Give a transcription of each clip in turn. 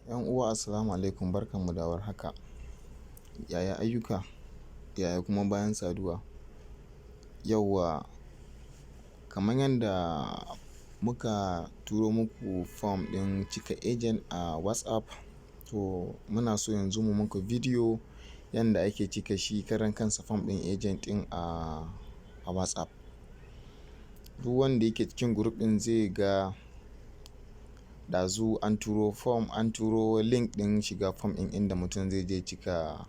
'Yan uwa, assalamu alaikum, barkanmu da warhaka. Yaya ayyuka? Yaya kuma bayan saduwa? Yauwa, kamar yadda muka turo muku form ɗin cika agent a WhatsApp, to muna so yanzu mu muku bidiyo yanda ake cika shi karan kansa form ɗin agent ɗin a WhatsApp. Duk wanda yake cikin group ɗin zai ga ɗazu an turo form, an turo link ɗin shiga form ɗin inda mutum zai je cika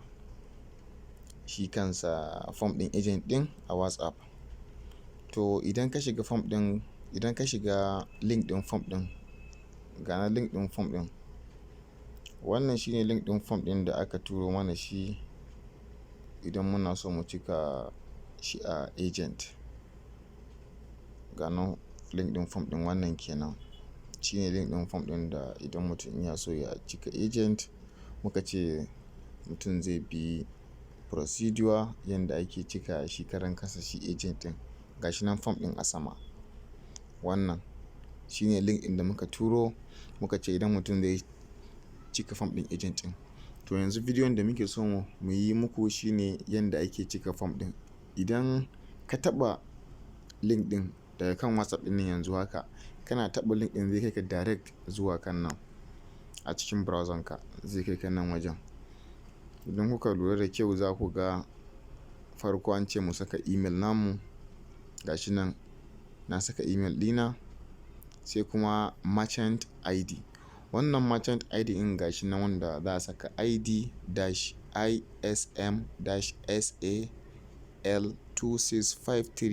shi kansa form ɗin agent ɗin a WhatsApp. To idan ka shiga form ɗin, idan ka shiga link ɗin form ɗin, ga na link ɗin form ɗin. Wannan shine link ɗin form ɗin da aka turo mana shi idan muna so mu cika shi a agent. Ga nan link ɗin form ɗin, wannan kenan. Shine link ɗin form ɗin da idan mutum yana so ya cika agent, muka ce mutum zai bi procedure yanda ake cika shi karan kansa shi agent ɗin. Ga shi nan form ɗin a sama. Wannan shine link ɗin da muka turo, muka ce idan mutum zai cika form ɗin agent ɗin. To yanzu bidiyon da muke so mu yi muku shine yanda ake cika form ɗin. Idan ka taɓa link ɗin daga kan WhatsApp ɗin nan yanzu haka, kana taɓa link ɗin, zai kai ka direct zuwa kan nan a cikin browser ka, zai kai ka nan wajen. Idan kuka lura da kyau, za ku ga farko an ce mu saka email namu. Ga shi nan na saka email ɗina, sai kuma merchant ID. Wannan merchant ID ɗin, ga shi nan wanda za a saka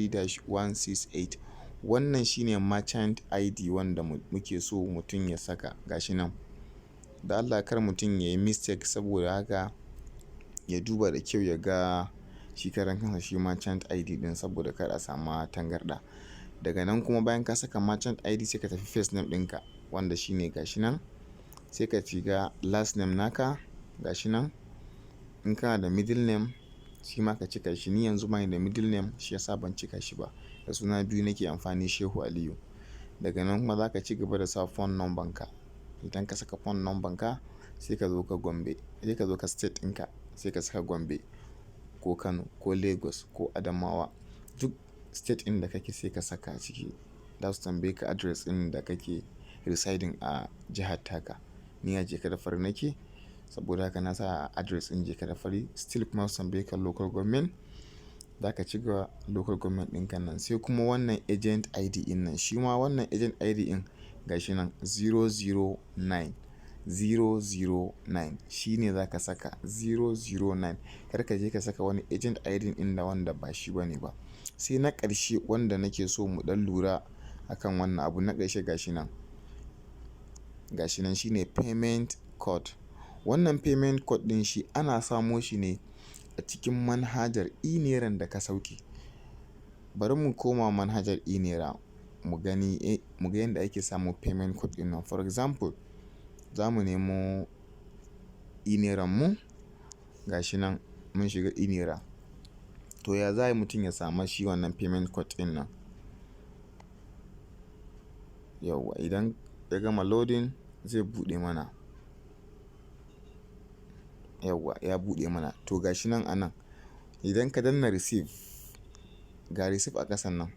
ID-ISM-SAL2653-168. Wannan shine merchant ID wanda muke so mutum ya saka, ga shi nan. Da Allah kar mutum ya yi mistake, saboda haka ya duba da kyau ya ga shi karan kansa shi merchant ID ɗin, saboda kar a samu tangarɗa. Daga nan kuma, bayan ka saka merchant ID, sai ka tafi first name ɗinka, wanda shine gashi nan. Sai ka shiga last name naka, gashi nan. In kana da middle name, shi ma ka cika shi. Ni yanzu bani da middle name, shi ya sa ban cika shi ba. Da suna biyu nake amfani, Shehu Aliyu. Daga nan kuma za ka ci gaba da sa phone number ka. Idan ka saka phone number ka, sai ka zo ka Gombe, sai ka zo ka state ɗinka, sai ka saka Gombe ko Kano ko Lagos ko Adamawa. Duk state ɗin da kake, sai ka saka a ciki. Za su tambaye ka address ɗin da kake residing a jihar taka. Ni a Jeka da Fari nake, saboda haka na sa address ɗin Jeka da Fari. Still kuma su tambaye ka local government, za ka cika local government ɗinka nan. Sai kuma wannan agent ID ɗin nan. Shi ma wannan agent ID ɗin, gashi nan 009 009, shine za ka saka 009. Kar ka je ka saka wani agent ID ɗin da wanda ba shi bane ba. Sai na ƙarshe wanda nake so mu ɗan lura akan wannan abu na ƙarshe, gashi nan. Gashi nan, shine payment code. Wannan payment code ɗin, shi ana samo shi ne a cikin manhajar e-Nairan da ka sauke. Bari mu koma manhajar e-Naira mu gani, mu ga yanda ake samu payment code ɗin nan. For example, za mu nemo e-Nairan mu, gashi nan mun shiga e-Naira. To ya za ayi mutum ya samu shi wannan payment code ɗin nan? Yauwa, idan ya gama loading, zai buɗe mana. Yauwa, ya buɗe mana. To gashi nan a nan. Idan ka danna receive, ga receive a ƙasan nan.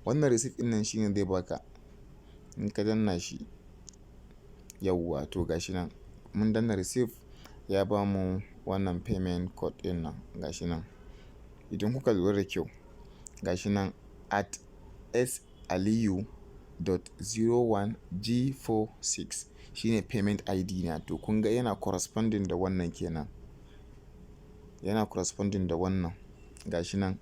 Wannan receipt ɗin nan shine zai baka in ka danna shi. Yauwa, to gashi nan mun danna receive, ya bamu wannan payment code ɗin nan, gashi nan. Idan kuka lura da kyau, gashi nan @saliyu.01G46 shine payment ID na. To kun ga yana corresponding da wannan kenan. Yana corresponding da wannan, gashi nan.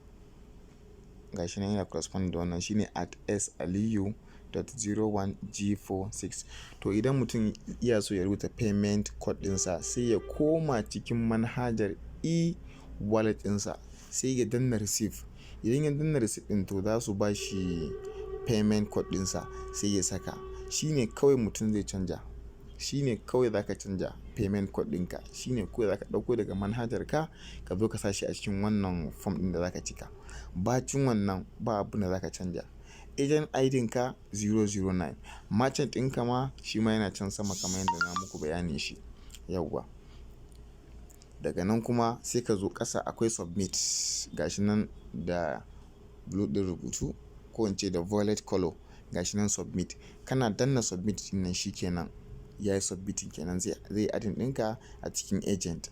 Gashi nan yana corresponding da wannan, shine @saliyu.01G46. To idan mutum iya so ya rubuta payment code ɗinsa, sai ya koma cikin manhajar e-wallet ɗinsa, sai ya danna receive. Idan ya danna receive ɗin, to za su ba shi payment code ɗinsa, sai ya saka. Shi ne kawai mutum zai canja. Shi ne kawai za ka canja payment code ɗinka. Shi ne kawai za ka ɗauko daga manhajar ka, ka zo ka sa shi a cikin wannan form ɗin da za ka cika. Bacin wannan, ba abun da za ka canja. Agent ID ka 009. Merchant ɗinka ma shi ma yana can sama kamar yadda na muku bayanin shi. Yauwa. Daga nan kuma sai ka zo ƙasa, akwai submit, gashi nan da blue ɗin rubutu, ko in ce da violet color, gashi nan submit. Kana danna submit ɗin nan, shi kenan, ya yi submitting kenan, zai adding ɗinka a cikin agent.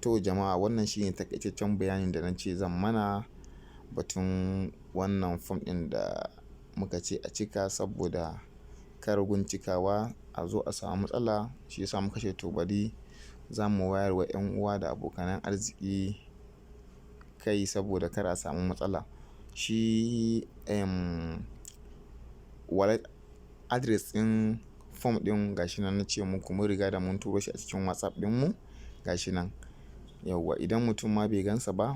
To jama'a, wannan shine taƙaitaccen bayanin da na ce zan mana batun wannan form ɗin da muka ce a cika, saboda kar gun cikawa a zo a samu matsala. Shi ya sa muka ce to bari za mu wayar wa 'yan uwa da abokanan arziki kai saboda kar a samu matsala. Shi wallet address ɗin form ɗin, gashi nan na ce muku mun riga da mun turo shi a cikin WhatsApp ɗinmu, gashi nan. Yauwa, idan mutum ma bai gansa ba,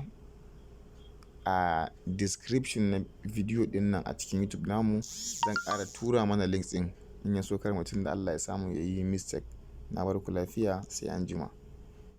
a description na video ɗin nan a cikin YouTube namu zan ƙara tura mana links ɗin, in ya so kar mutum da Allah ya samu ya yi mistake. Na bar ku lafiya, sai anjima.